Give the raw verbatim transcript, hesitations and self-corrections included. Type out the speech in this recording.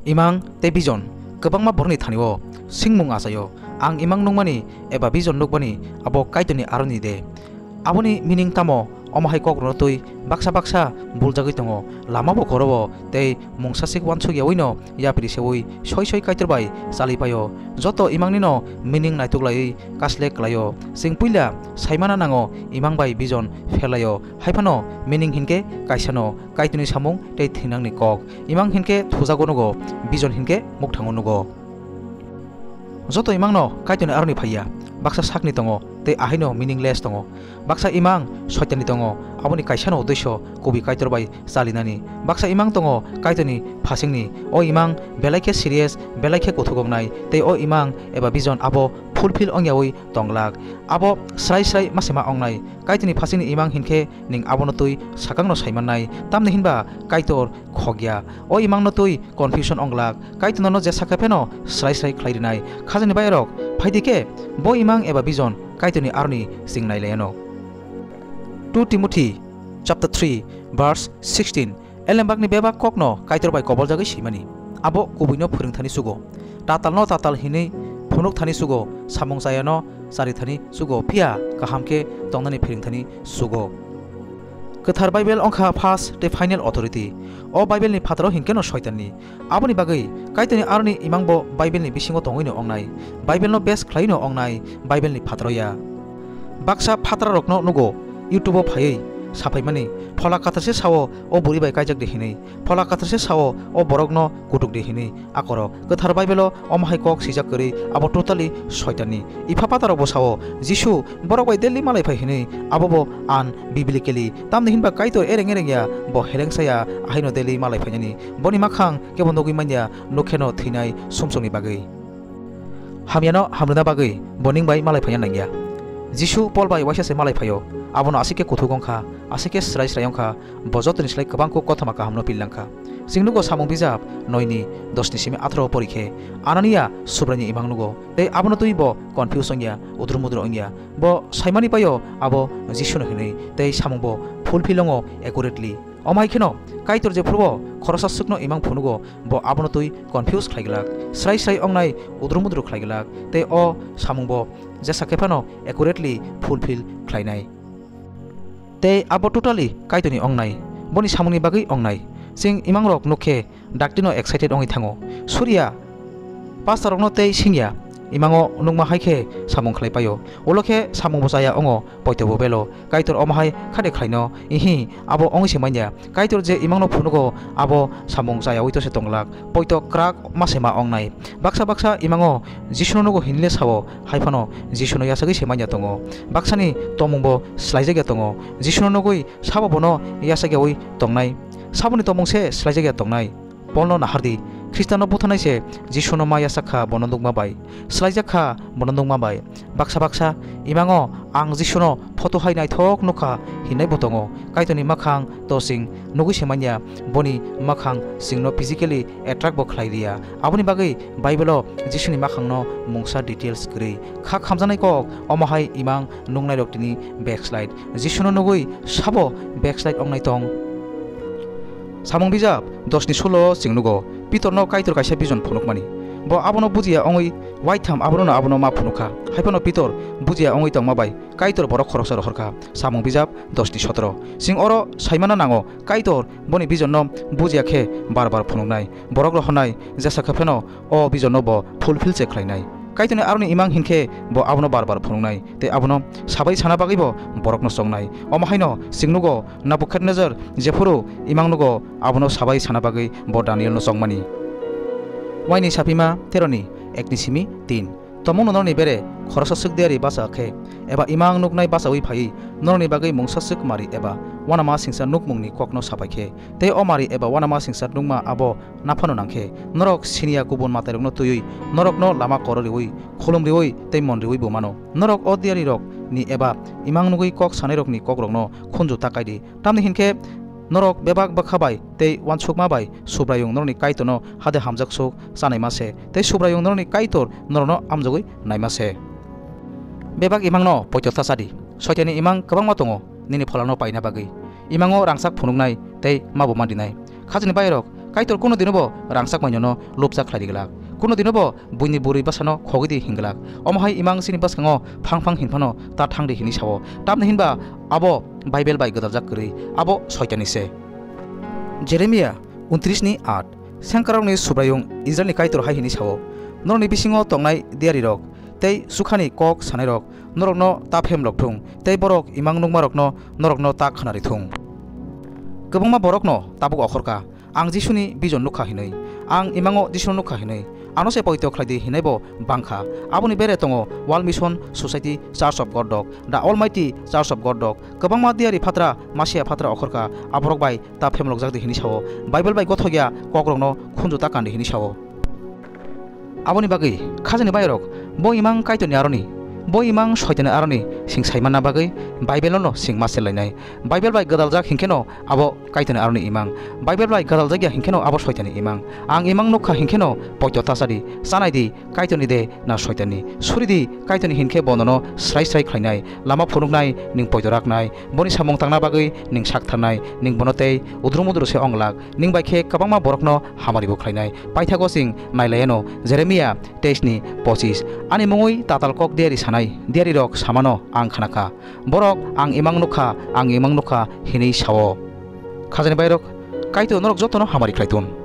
Imang tei vision kwbangma borokni thani-o singmung achaio, ang imang nukmani eba vision nukmani abo Kaitorni aroni de? Aboni meaning tamo? Omo hai kokrokno twi baksa baksa buljagwi tongo, lama bo korobo tei mungsasik uansuk yaui no yapri seui soi soi Kaitor bai chali paio. Joto imang nino meaning naituk laiwi kaslek klaio. Chwng puila saimana nango imang bai vision pherlaio, haiphano meaning hinkhe kaisano Kaitorni samung tei thinangni kok. Imang hinkhe thujago nugo, vision hinkhe mukthango nugo. Joto imangno Kaitorni aroni phaiya, baksa sakni tongo tei ahaino meaningless tongo. Baksa imang Soitanni tongo, aboni kaisano uddesyo kubui Kaitor bai chalinani. Baksa imang tongo Kaitorni phasingni, o imang belai khe serious, belai khe kuthuk wngnai, tei o imang eba vision abo fulfill wngyaui tonglak. Abo srai srai ma se ma wngnai. Kaitorni phasingni imang hinkhe nwng abono twi sakangno saimannai, tamni hinba Kaitor khokya. O imangno twi confusion wnglak, Kaitor nono jesa khe pheno srai srai khlai rwnai. Khajani bayarok, phaidi khe bo imang eba vision Kaitorni aroni chwng nai laiano. Two Timothy chapter three verse sixteen. Elembakni bebak kokno Kaitor bai koboljagwi swimani. Abo kubuino phwrwng thani chugo. Tatalno tatal hinwi phunuk thani chugo, samung chayano chari thani chugo, phiya kaham khe tongnani phwrwng thani chugo. Kwthar Bible wngkha first tei final authority. O Bible ni phataro hinkhe no Soitanni. Aboni bagwi Kaitorni aroni imang bo Bible ni bisingo tongwi no wngnai. Bible no base khlaiwi no wngnai, Bible ni phataro ya. Baksa phatrarokno nugo YouTube o phaiwi saphaimani, Phola Kathar se sao o buri bai kaijak di hinwi, Phola Kathar se sao o borokno kutuk di hinwi. Akorok Kwthar Bible o omo hai kok swijak kwrwi, abo totally Soitanni. Ipha phatarok bo sao, Jisu borok bai daily malai phai hinwi, abo bo unbiblically. Tamni hinba Kaitor ereng ereng ya, bo helengsa ya, ahaino daily malai phainani. Boni makhang kebo nugwi manya, nukheno thwinai sumsokni bagwi. Hamyano hamrwna bagwi bo ning bai malai phaina nangya. Jisu Pol bai waisa se malai phaio, abono aswk khe kuthuk wngkha, aswk khe srai srai wngkha, bo jotoni slai kwbang kuk kothoma kahamno pil langkha. Chwng nugo Samung bijap noi ni dos ni simi atharo pori khe Anania Subraini imang nugo, tei abono twi bo confuse wngya, udru mudru wngya. Bo saimani paio abo Jisuno hinwi, tei samung bo fulfill wngo accurately. Omo hai kheno Kaitor jephuru bo khoroksa swkno imang phunugo, bo abono twi confuse khlai glak, srai srai wngnai, udru mudru khlai glak, tei o samung bo jesa khe phano accurately fulfill khlainai. Tei abo totally Kaitorni wngnai, boni samungni bagwi wngnai. Chwng imangrok nuk khe daktino excited wngwi thango. Surya pastorrokno tei singya, imango nukma hai khe samung khlai paio. Ulo khe samung bo chaya wngo, poito bo belo. Kaitor omo hai khade khlaino, ihi, abo wngwi se manya. Kaitor je imangno phunugo, abo samung chayaui to se tonglak. Poito kwrak ma se ma wngnai. Baksa baksa imango Jisuno nugo hinile sao, hai phano Jisuno yachagwi se manya tongo. Baksani tomung bo slaijakya tongo. Jisuno nugwi sabo bono yachakyaui tongnai. Saboni tomung se slaijakya tongnai. Polno nahardi, Khristanno butharnai se Jisuno ma yachak kha bono nukma bai, slaijak kha bono nukma bai. Baksa baksa imango ang Jisuno photo hai naithok nukha hinai bo tongo. Kaitorni makhang to chwng nugwi se manya, boni makhang chwngno physically attract bo khlai liya. Aboni bagwi Bible-o Jisuni makhangno mungsa details kwrwi. Kha khamjaknai kok, omo hai imang nuknairok tini backslide. Jisuno nugwi sabo backslide wngnai tong? Samung bijap dos ni solo chwng nugo, Pitorno Kaitor kaisa vision phunukmani. Bo abono bujiya wngwi waitham abono abono ma phunukha. Hai phano Pitor bujiya wngwi tongma bai Kaitor borok khoroksa rohorkha. Samung bijap dos ni sotoro. Chwng oro saimana nango, Kaitor boni vision no bujiya khe bar bar phunuknai. Borok rohornai, jesa khe phano o vision no bo fulfill se khlainai. Kaitorni aroni imang hinkhe bo abono bar bar phunuknai, tei abono sabai sana bagwi bo borokno chongnai. Omo haino chwng nugo, Nabukhadnezar jephuru imang nugo, abono sabai sana bagwi bo Danielno chongmani. Waini sapima teroni ekni simi tin. Tomungno norokni bere khoroksa swk diari bacha khe, eba imang nuknai bachaui phaiwi norokni bagwi mungsa swk mari eba uanama singsa nukmungni kokno sapai khe, tei o mari eba uanama singsa nukma abo naphano nang khe, norok siniya kubun matairokno twiwi norokno lama koro riui, khulum riui tei mon riui bo mano. Norok o diarirokni eba imang nugwi kok sanairokni kokrokno khunju ta kai di. Tamni hinkhe norok bebak bwkha bai tei uansukma bai Subraiyung norokni Kaitorno hade hamjak suk chanaima se, tei Subraiyung norokni Kaitor norokno amjogwi naima se. Bebak imangno poito ta cha di. Soitanni imang kwbangma tongo nini pholano paina bagwi. Imango rangchak phunuknai tei mabo mandinai. Khajani bayarok Kaitor kuno dinobo rangchak mainono lupchak khlai di glak. Kuno dinobo buini bwrwi bwsano khogwi di hin glak. Omo hai imang chini bwskango phang phang hin phano ta thang di hinwi sao. Tamni hinba abo Bible bai gwdaljak kwrwi, abo Soitanni se. Jeremia untris ni aat. Sengkrakrokni Subraiyung Israilni Kaitor hai hinwi sao: Norokni bisingo tongnai diyarirok tei chukhani kok sanairok norokno ta phemlok thung, tei borok imang nukmarokno norokno ta khnari thung. Kwbangma borokno tabuk okhorkha, "Ang Jisuni bijon nukha," hinwi, "Ang imango Jisuno nukha," hinwi. Ano se poito khlai di hinaibo bangkha. Aboni bere tongo World Mission Society Church of God Dok, The Almighty Church of God Dok. Kwbangma diyari phatra, masiya phatra okhorkha, aborok bai ta phemlokjak di hinwi sao. Bible bai gothok ya kokrokno khunju ta kandi hinwi sao. Aboni bagwi khajani bairok, bo imang Kaitorni aroni, bo imang Soitanni aroni sing saimanna bagwi Bible-no sing ma selainai. Bible bai gwdaljak hinkheno abo Kaitorni aroni imang. Bible bai gwdaljak ya hinkheno abo Soitanni imang. Ang imang nukha hinkheno poito ta cha di, chanai di, Kaitorni de na Soitanni? Suri di, Kaitorni hinkhe bo nono srai srai khlainai, lama phunuknai, ning poito raknai, boni samung tangna bagwi ning sak tharnai, ning bono tei udru mudru se ong glak, ning bai khe kwbangma borokno hamari bo khlainai. Paithago chwng nai lai anw Jeremia teis ni pochis, "Ani mungwi tatal kok diyari sanai diyarirok samano ang khna kha. Borok, 'Ang imang nukha, ang imang nukha,' hinwi sao." Khajani bairok, Kaitor norok jotono hamari khlai tun.